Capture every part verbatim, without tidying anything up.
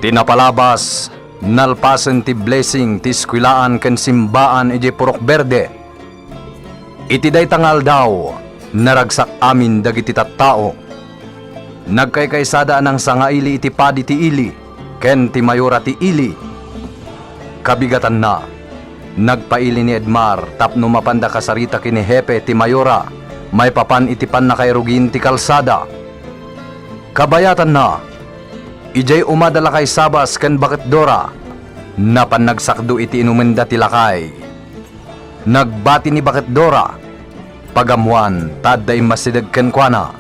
Ti napalabas, nalpasen ti blessing ti eskuelaan ken simbaan idiay Purok Berde. Iti dayta nga aldaw, naragsak amin dagiti tattao. Nagkaykaysada a nangsangaili iti padi ti ili ken ti mayora ti ili. Kabigatanna, nagpaili ni Edmar tapno mapanda kasarita ken ni Hepe ti mayora maipapan iti pannakairugin ti kalsada. Kabayatanna, idiay umada Lakay Sabas ken Baket Dora, napan nagsakdo iti inumenda ti lakay. Nagbati ni Baket Dora, pagammoan ta adda immasideg kenkuana.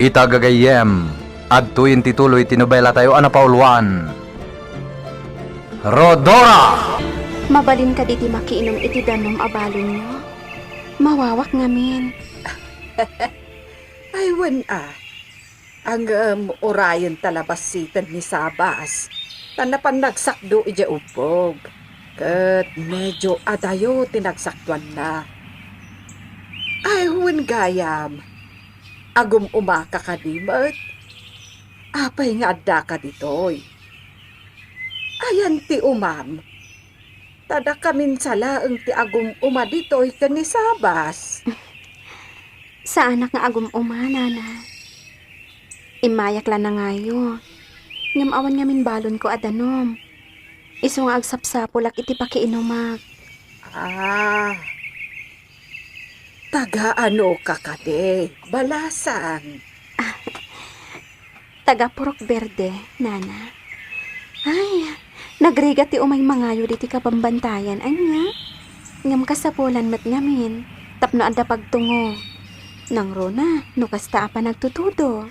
Ita gagayyem, adtoyen ti tuloy ti nobelatayo a napauluan, Rodora! Mabalin kadi ti makiinum iti danum a balonyo? Mawawak ngamin. Ay, wen a. Ngem urayen ta la bassiten ni Sabas, ta napan nagsakdo idiay ubbog, ket medio adayo ti nagsakdoanna. Ay, wen gayam, agum-umaka kadi met? Apay nga addaka ditoy? Ayan ti umam? Ta dakamin sa laeng ti agum-uma ditoy ken ni Sabas. Saanak nga agum-uma, Nana. Immayak la nangayo. Ngem awan ngamin balonko a danum. Isu nga agsapsapulak iti pakiinumak. Ah. Taga-anoka kadi, Balasang? Taga Purok Berde, Nana. Ay, nagrigat ti umay mangayo ditoy kabambantayan, ania? Ngem kasapulan met ngamin, tapno adda pagtungo. Nangruna, no kasta a panagtutudo.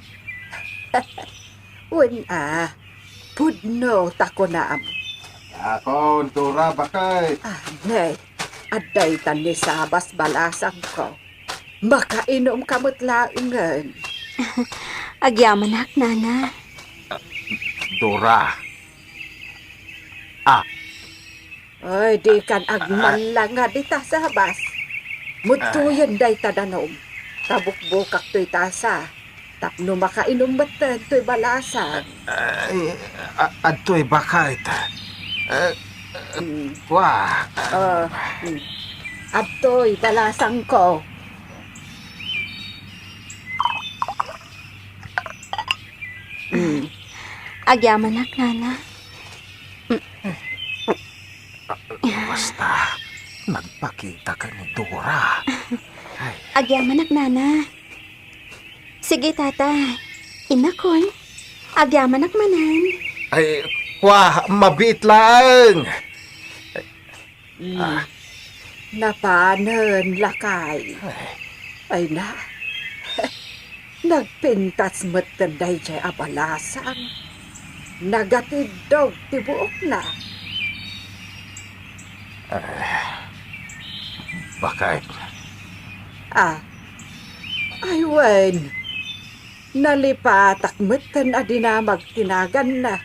Wen a, pudno ta kunam. Ako, Dora, bakay. Ah, ne, adda itan ni Sabas, Balasangko. Makainumka met laengen. Agyamanak, Nana. Dora. Ah. Ay, dikan agmallanga dita Sabas. Mudtoyen dayta danum. Tabukbukak toy tasa. Tapno makainum metten toy Balasang. Ay, a-, adtoy bakay ta. Eh, Mm. Wa. Ah, mm. Adtoy, Balasangko. Mm. Agyamanak, Nana. Basta, nagpakita ka ni Dora. Ay. Agyamanak, Nana. Sige, Tata. Inakon. Agyamanak manen. Ay, kwa, mabiit laeng. Mm. Ah. Napanen, lakay. Ay. Ay na. Nagpintas metten daydiay a Balasang. Nagatiddog ti buokna. Ah, bakit? Ah. Ay, wen. Nalipatak metten a dinamag ti naganna.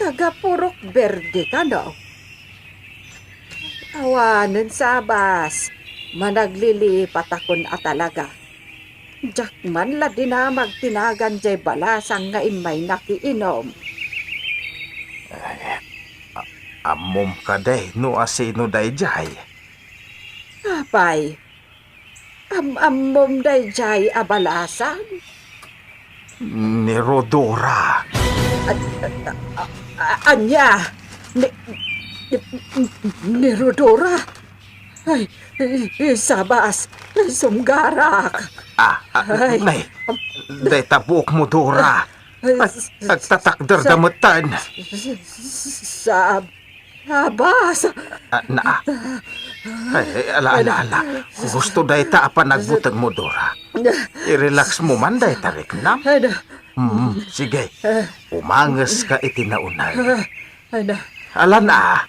Taga Purok Berde kano? Awanen Sabas, managlilipatakon a talaga. Diak man la dinamag ti nagan jay Balasang nga immay nakiinum. Eh, a-, ammom kadi no asino daydiay? Apay, am-ammom daydiay a Balasang? Ni Rodora. A-, a-, a-, ania? Ni, ni, ni Rodora? Ay, i-, i-, Sabas, isumgarak. Ah, ah, ay. Nay, dayta buokmo, Dora. Ay, ag-, agtatakder da metten. Sab-, Sabas. Ah, na. Ay, ay, ala, ala, ala. Husto dayta a panagbutengmo, Dora. I-relax mo man dayta riknam. Ay, na. Mm, sige. Umanges ka iti nauneg. Ay, na. Ala na.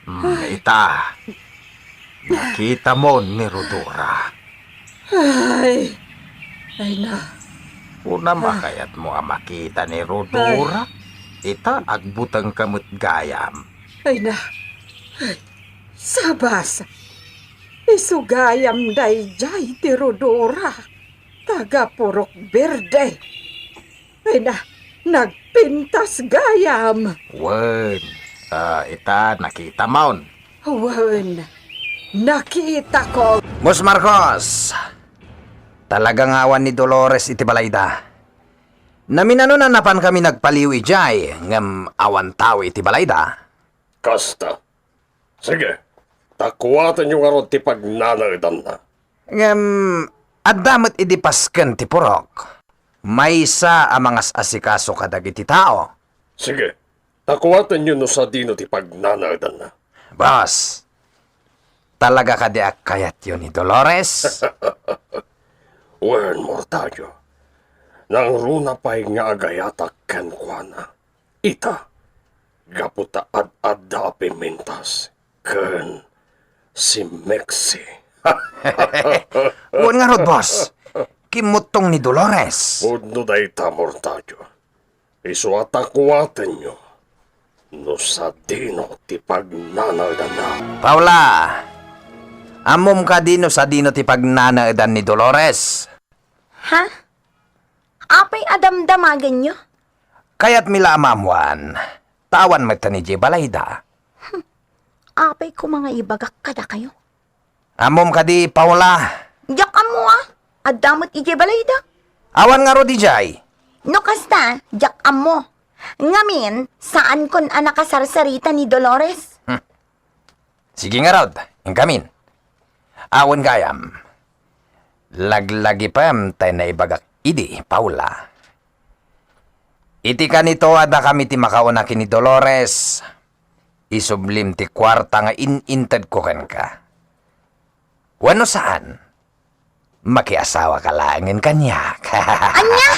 Mm, ita, nakita mo ni Rodora. Ay, ay na. Kunam a kayatmo a makita ni Rodora? Ita, agbutengka met gayam. Ay na. Ay, Sabas! Isu gayam daydiay ti Rodora. Taga Purok Berde. Ay na, nagpintas gayam. Wen, ah, ita, nakitamon. Wen, nakita ko. Boss Marcos, talaga nga awan ni Dolores iti balayda. Naminano na napan kami nagpaliw idiay, ngem awan tao iti balayda. Kasta. Sige, ta kuwatenyo ngarud ti pagnanaedanna. Ngem, adda met idi pasken ti purok. Maysa a mangas-asikaso kadagiti tao. Sige, ta kuwatenyo no sadino ti pagnanaedanna. Boss, talaga kadi a kayatyo ni Dolores? Wen, Mortadio, nangruna pay nga agayatak kenkuana. Ita, gapu ta ad-adda a pimintas ken si Mexi. Wen ngarud, boss. Kimmuttong ni Dolores. Pudno dayta, Mortadio. Isu a ta kuwatenyo no sadino ti pagnanaedanna. Paula, ammom kadi no sadino ti pagnanaedan ni Dolores? Ha? Apay a damdamagenyo? Kayatmi la a maammoan, ta awan met idiay balayda. Hmm. Apay koma nga ibagak kadakayo? Ammom kadi, Paula? Diak ammo, a. Adda met idiay balayda. Awan ngarud idiay. No kasta, diak ammo. Ngamin, saankon a nakasarsarita ni Dolores. Hmm. Sige ngarud, inkamin. Awan gayam. Laglagipem tay naibagak idi, Paula. Iti kanito, adda kami ti makauna ken ni Dolores. Isublim ti kuarta nga in-intedko kenka. Wenno saan? Makiasawaka laengen kaniak. Ania?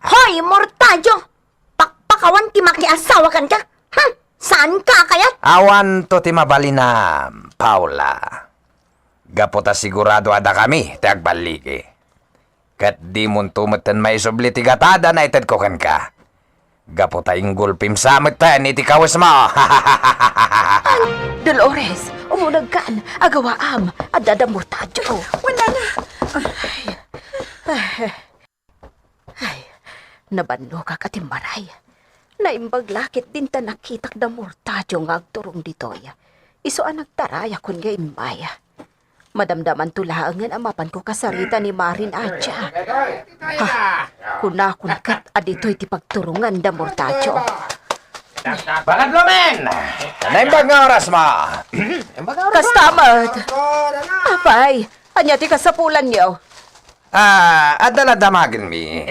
Hoy, Mortadio! Pakpakawan ti makiasawa kenka? Hmm, saanka a kayat? Awanto ti mabalinam, Paula. Gapu ta sigurado a dakami ti agballigi. Ket dimonto metten maisubli ti gatada a naitedko kenka. Gapu ta inggulpim sa metten iti kawesmo. Dolores, umunegkan, agawaam, adda da Mortadio. Wala na. Ay. Ay. Ay, nabannogak a timmaray. Naimbag la ketdin ta nakitak da Mortadio nga agturong ditoy. Isu a nagtarayakon nga immay. Madamdamanto laengen a mapanko kasarita ni Marin Aja. Ha, kunakon ket a ditoy ti pagturongan da Mortadio. Bakadlo men! Naimbag nga oras mo! Kasta met. Apay, ania ti kasapulanyo? Ah, adda la damagenmi.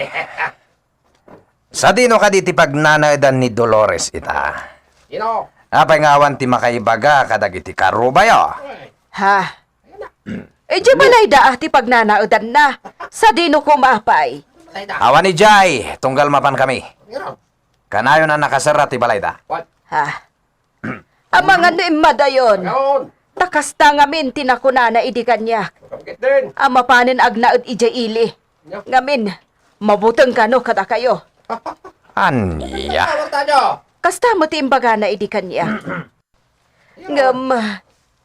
Sadino kadi ti pagnanaedan ni Dolores ita? Apay nga awan ti makaibaga kadagiti karubayo? Ha? Idiay balayda ti pagnanaedanna. Sadino koma pay? Awan idiay, tunggal mapankami. Kanayon a nakaserra ti balayda. Ha? Amangan no immadayon. Ta kasta ngamin ti nakunana idi kaniak a mapanen agnaed idiay ili. Ngamin, mabuteng kano kadakayo. Ania? Kasta met ti imbagana idi kaniak. Ngem,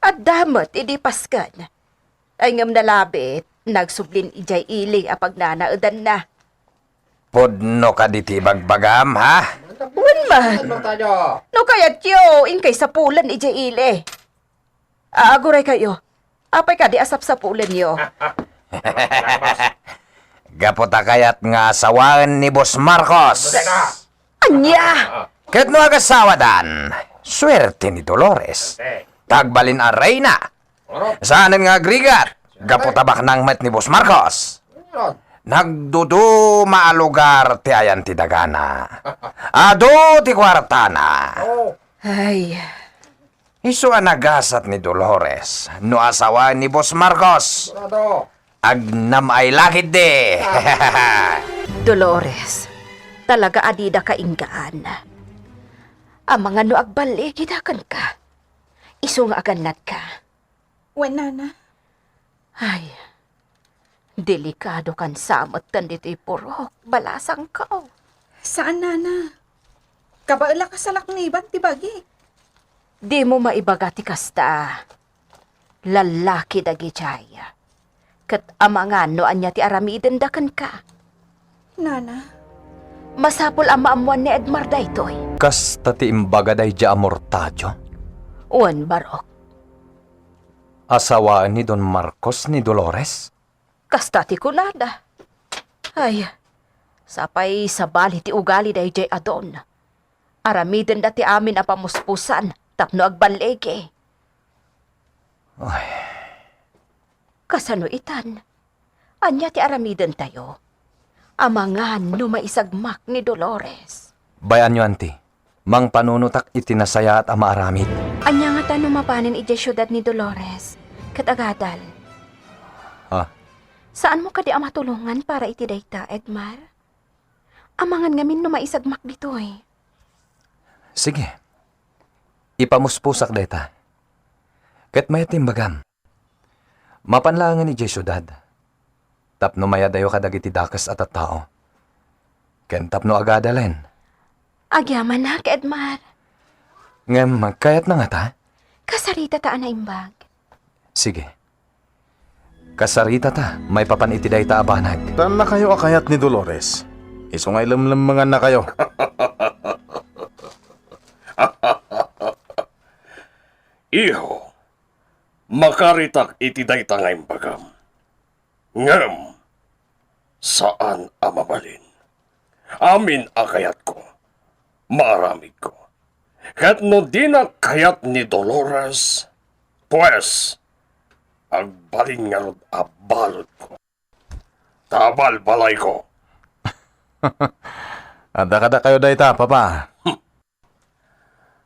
adda met idi pasken. Ay ngem nalabit, nagsublin idiay ili a pagnanaedanna. Pudno kadi ti ibagbagam, ha? Wen man. No kayatyo, inkay sapulen idiay ili. Aguray kayo. Apay kadi a sapsapulenyo? Gapu ta kayat nga asawaen ni Boss Marcos. Ania? Ket no agasawadan, suerte ni Dolores. Tagbalin a reyna. Saanen nga agrigat, gapu ta baknang met ni Boss Marcos. Nagduduma a lugar ti ayan ti dagana. Adu ti kuartana. Ay. Isu a nagasat ni Dolores no asawaen ni Boss Marcos. Agnam ay lakit di. Dolores, talaga a dida kainggaan. Amangan no agballigida kenka. Isu nga agannadka. Wen, Nana. Ay, delikadokan sa metten ditoy purok, balasangko. Saan, Nana. Kabaelak a salakniban ti bagi. Dimo maibaga ti kasta. Lallaki dagijay. Ket amangan no ania ti aramidenda kenka. Nana. Masapul a maammuan ni Edmar daytoy. Kasta ti imbaga daydiay a Mortadio? Wen, Barok. Asawaen ni Don Marcos ni Dolores? Kasta ti kunada. Ay, sapay sabali ti ugali daydiay a Don. Aramidenda ti amin a pamuspusan tapno agballigi. Ay. Kasano itan? Ania ti aramidentayo? Amangan no maisagmak ni Dolores. Bay-anyo, anti. Mangpanunotak iti nasayaat a maaramid. Ania ngata no mapanen idiay siudad ni Dolores ket agadal? Ha? Saanmo kadi a matulongan para iti dayta, Edmar? Amangan ngamin no maisagmak ditoy. Sige. Ipamuspusak dayta. Ket mayat ti imbagam. Mapan laengen idiay siudad. Tapno mayadayo kadagiti dakes a tattao. Ken tapno agadalen. Agyamanak, Edmar. Ngem kayatna ngata? Kasarita ta a naimbag. Sige. Kasarita ta maipapan iti dayta a banag. Saannakayo a kayat ni Dolores. Isu nga ilemlemmengannakayo. Iho, makaritak iti dayta nga imbagam. Ngem, saan a mabalin. Amin a kayatko, maaramidko. Ket no dina kayat ni Dolores, pues, agbalin ngarud a baludko. Ta balbalayko. Adda kadakayo dayta, Papa.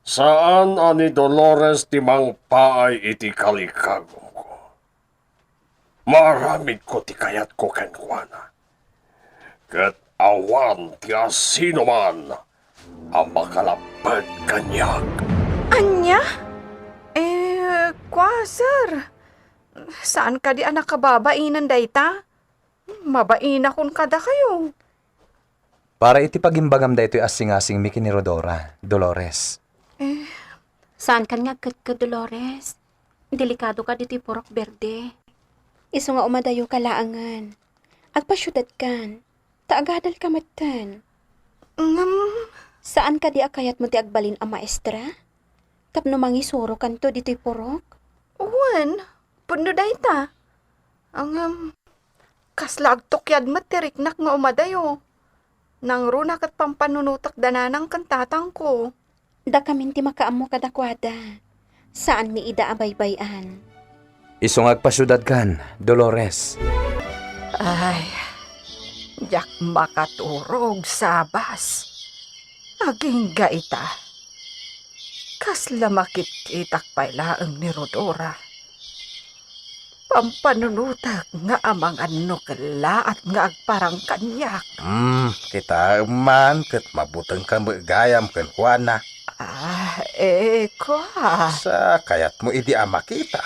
Saan a ni Dolores ti mangpaay iti kalikagumko. Maaramidko ti kayatko kenkuana. Ket awan ti asinoman a makalapped kaniak. Ania? Eh, kua, sir. Saan kadi a nakababainen dayta? Mabainakon kadakayo. Para iti pagimbagam daytoy a singasingmi ken ni Rhodora, Dolores. Eh. Saankan nga agkedked, Dolores. Delikado ka ditoy purok berde. Isu nga umadayoka laengen. Agpasiudadkan. Ta agadalka metten. Ngem. Saan kadi a kayatmo ti agbalin a maestra? Tapno mangisuro kanto ditoy purok? Wen, pudno dayta. Ngem, kasla agtukyad met ti riknak nga umadayo. Nangruna ket pampanunotek da nanang ken tatangko. Dakamin ti makaammo kadakuada. Saanmi ida a baybay-an. Isu nga agpasiudadkan, Dolores. Ay, diak makaturog, sabas. Agingga ita. Kasla makitkitak pay laeng ni Rhodora. Pampanunotek nga amangan no kellaat nga agparang kaniak. Hmm, kitaem man ket mabutengka met gayam kenkuana. Ah, eh, kua. Sa kayatmo idi a makita,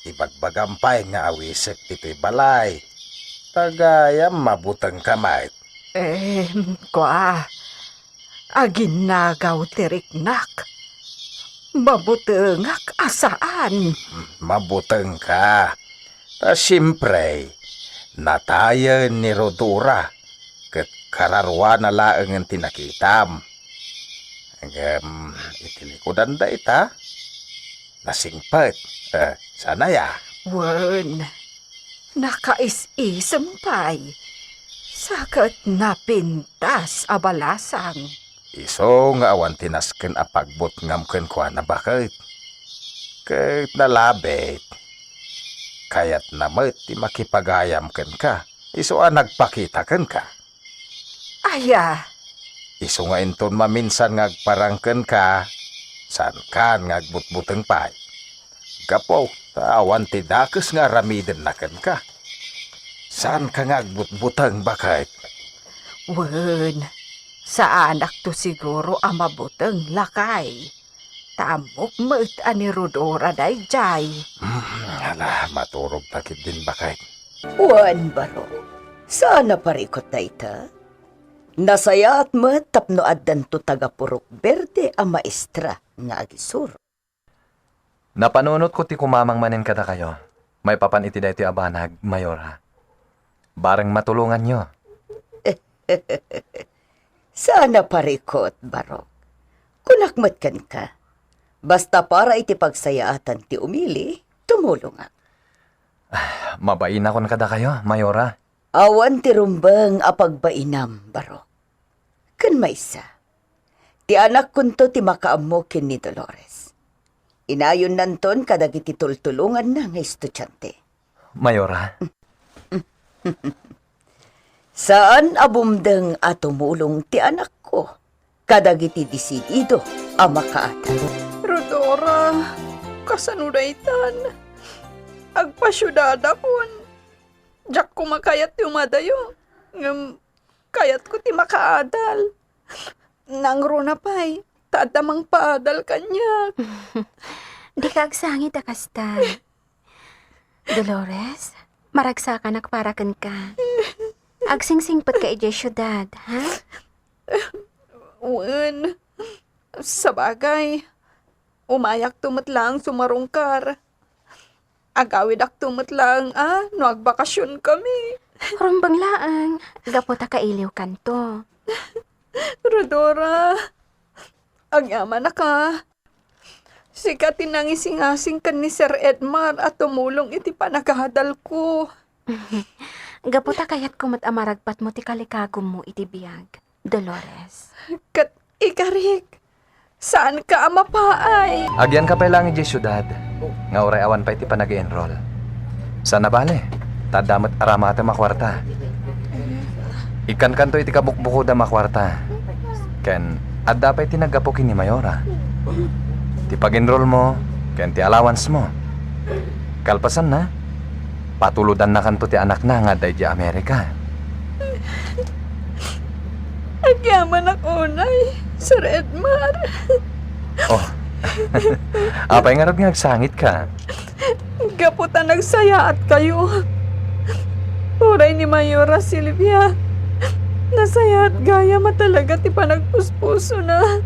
ibagbagam pay nga awisek ditoy balay. Ta gayam mabutengka met. Eh, kua. Aginnagaw ti riknak. Mabutengak a saan. Mabutengka. Ta siempre, natayen ni Rhodora, ket kararuana laengen ti nakitam. Ngem iti likudan dayta, nasingpet. Eh, saan aya? Wen, nakais-isem pay. Sa ket napintas a balasang. Isu nga awan ti nasken a pagbutngam kenkuana, baket. Ket nalabit, kayatna met ti makipagayam kenka, isu a nagpakita kenka. Aya? Isu nga inton maminsan nga agparang kenka, saankan nga agbutbuteng pay. Gapu ta awan ti dakes nga aramidenna kenka. Saanka nga agbutbuteng, baket? Wen, saanakto siguro a mabuteng, lakay. Ta ammok met a ni Rhodora daydiay. Hmm, ala, maturogta ketdin, baket. Wen, baro. Saan a parikut dayta? Nasayaat met tapno addanto taga Purok Berde a maestra nga agisuro. Napanunotko ti kumamang manen kadakayo. maipapan iti daytoy a banag, Mayora. Bareng matulonganyo. Saan a parikut, Barok. Kunak met kenka, basta para iti pagsayaatan ti umili, tumulongak. Mabainakon kadakayo, Mayora. Awan ti rumbeng a pagbainam, Barok. Ken maysa, ti anakkonto ti makaammo ken ni Dolores. Inayonnanton kadagiti tultulonganna nga estudiante. Mayora. Saan a bumdeng a tumulong ti anakko kadagiti desidido a makaadal. Rhodora, kasano daytan? Agpasiudadakon. Diak koma kayat ti umadayo. Ngem kayatko ti makaadal. Nangruna pay, ta adda mangpaadal kaniak. Dika agsangit a kasta. Dolores, maragsakanak para kenka. Agsingsingpetka idiay siudad, ha? Wen, sabagay, umayakto met laeng sumarungkar. Agawidakto met laeng a no agbakasionkami. Rumbeng laeng, gapu ta kailiwkanto. Rhodora, agyamanak a. Sika ti nangisingasing ken ni Sir Edmar a tumulong iti panagadalko. Gapu ta kayatko met a maragpatmo ti kalikagummo iti biag, Dolores. Ket ikarik, saanka a mapaay. Agyanka pay laeng idiay siudad, nga uray awan pay ti panag-enroll. Saan a bale, ta adda met aramatem a kuarta. Ikkankanto iti kabukbukodam a kuarta. Ken adda pay ti naggapu ken ni Mayora. Ti pag-enrollmo ken ti allowance mo. Kalpasanna, patulodannakanto ti anakna nga adda idiay Amerika. Agyamanak unay, Sir Edmar. Oh. Apay ngarud nga agsangitka? Gapu ta nagsayaatkayo. Uray ni Mayora Silvia, nasayaat gayam a talaga ti panagpuspusona.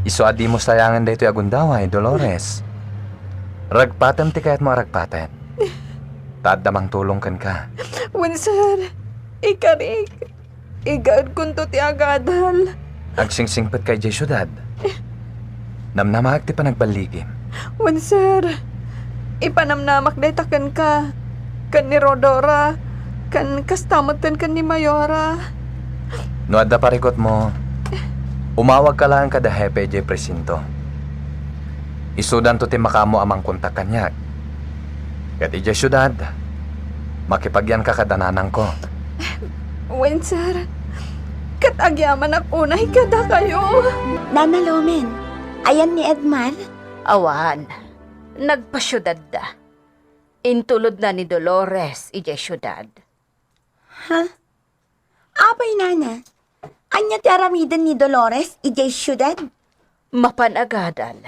Isu a dimo sayangen daytoy a gundaway, Dolores. Ragpatem ti kayatmo a ragpaten. Ta adda mangtulong kenka. Wen, sir, ikarik. Igaedkonto ti agadal. Agsingsingpetka idiay siudad. Namnamaak ti panagballigim. Wen, sir. Ipanamnamak dayta kenka, ken ni Rhodora, ken kasta metten ken ni Mayora. No adda parikutmo, umawagka laeng kada hepe idiay presinto. Isudanto ti makaammo a mangkontak kaniak. Ket idiay siudad, makipagyanka kada nanangko. Wen, sir. Ket agyamanak unay kadakayo. Nana Lumen, ayan ni Edmar? Awan. Nagpasiudadda. Intulodna ni Dolores idiay siudad. Ha? Apay, nana, ania ti aramiden ni Dolores idiay siudad? Mapan agadal.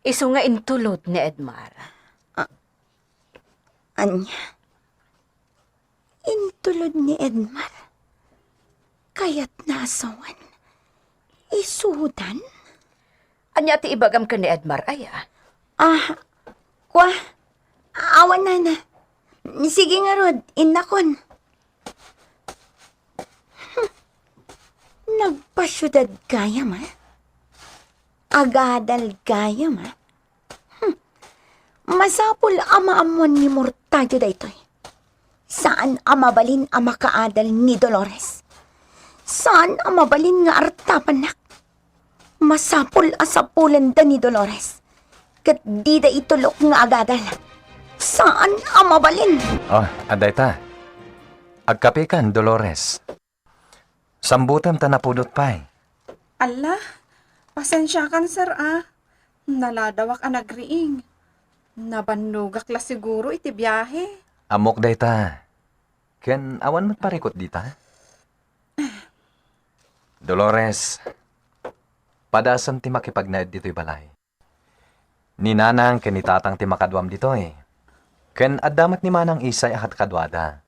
Isu nga intulod ni Edmar. A-, ania? Intulod ni Edmar? Kayatna a sawen? Isudan? Ania ti ibagam ken ni Edmar, aya? Ah, kua, awan, nana. Sige ngarud, innakon. Hmm. Nagpasiudad gayam, a? Agadal gayam, a? Hmm. Masapul a maammuan ni Mortadio daytoy. Saan a mabalin a makaadal ni Dolores. Saan a mabalin nga artapannak. Masapul a sapulenda ni Dolores. Ket dida itulok nga agadal. Saan a mabalin. Oh, adda ita. Agkapekan, Dolores. Sambutem ta napudot pay. Alla, pasensiakan, sir, a. Naladawak a nagriing. Nabannogak la siguro iti biahe. Ammok dayta. Ken awan met parikut dita? Dolores, padasem ti makipagnaed ditoy balay. Ni nanang ken ni tatang ti makaduam ditoy. Ken adda met ni manang Isay a kadkaduada.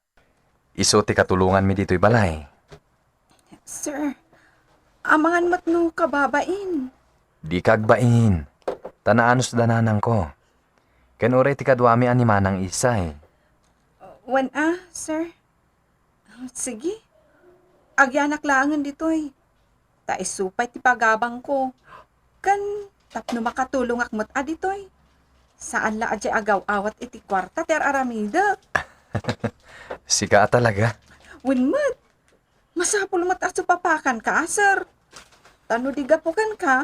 Isu ti katulonganmi ditoy balay. Sir, amangan met no kababain. Dika agbain, ta naanusda nanangko. Ken uray ti kaduami a ni Manang Isay. Wen a, sir. Sige. Agyanak laengen ditoy. Ta isu pay ti pagabangko. Ken tapno makatulongak met a ditoy. Saan la a diay agaw-awat iti kuarta ti ar-aramidek. Sika a talaga. Wen met. Masapul met a supapakanka, a, sir. Ta no di gapu kenka,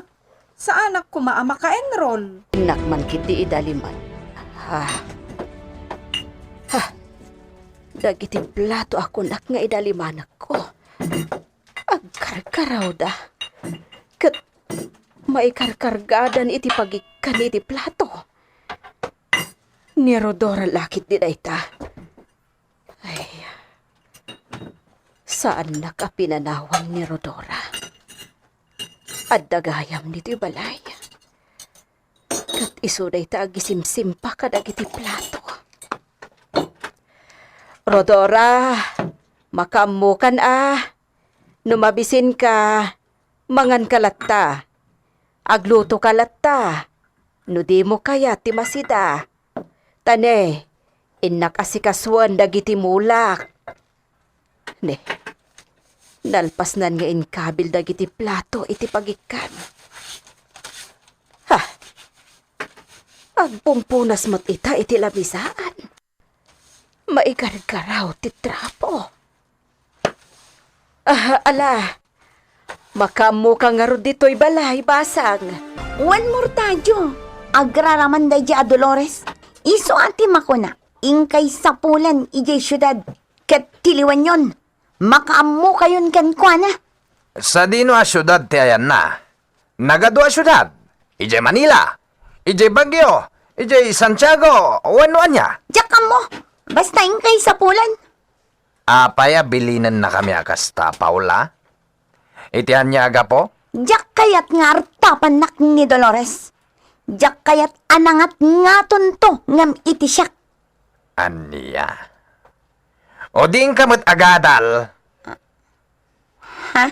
saanak koma a maka-enroll. Innak man ketdi idaliman. Ha. Ha. Dagiti plato a kunak nga idalimanakko, agkarkarawda. Ket maikarkargadan iti pagikkan iti plato. Ni Rodora la ketdi dayta. Ay, saannak a pinanawan ni Rodora. Adda gayam ditoy balay. Ket isu dayta agisimsimpa kadagiti plato. Rodora, makaammokan a. No mabisinka, manganka latta. Aglutoka latta. No dimo kayat ti masida. Ta ne, innak asikasuen dagiti mulak. Ne, nalpasnan nga inkabil dagiti plato iti pagikkan. Ha! Agpumpunas met ita iti lamisaan. Maigargaraw ti trapo. Ah, ala, makaammoka ngarud ditoy balay, basang. Wen, Mortadio, agraraman daydiay a Dolores. Isu a ti makuna, inkay sapulan idiay siudad, ket tiliwenyon, makaammokayon kenkuana. Sadino a siudad ti ayanna? Nagadu a siudad, idiay Manila, idiay Baguio, idiay Santiago, wenno ania? Diak ammo, basta inkay sapulan. Apay a bilinennakami a kasta, Paula? Iti ania a gapu? Diak kayat nga artapannak ni Dolores. Diak kayat a nangatngatonto ngem iti siak. Ania? O di inka met agadal? Ha?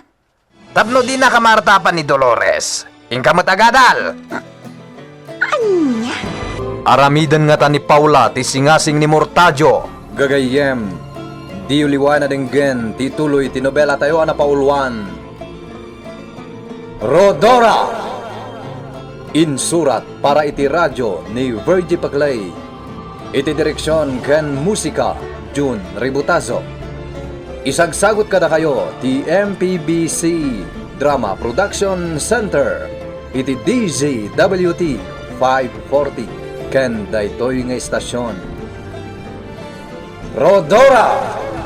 Tapno dinaka maartapan ni Dolores, inka met agadal. Ania? Aramiden ngata ni Paula ti singasing ni Mortadio. Gagayyem, diyo liwan a denggen ti tuloy ti nobelatayo a napauluan, Rodora. Insurat para iti radio ni Virgie Paclay. Iti direksion ken musika, Jun Ributazo. Isagsagut kadakayo ti M P B C Drama Production Center iti D Z W T five forty ken daytoy nga istasion. Rodora!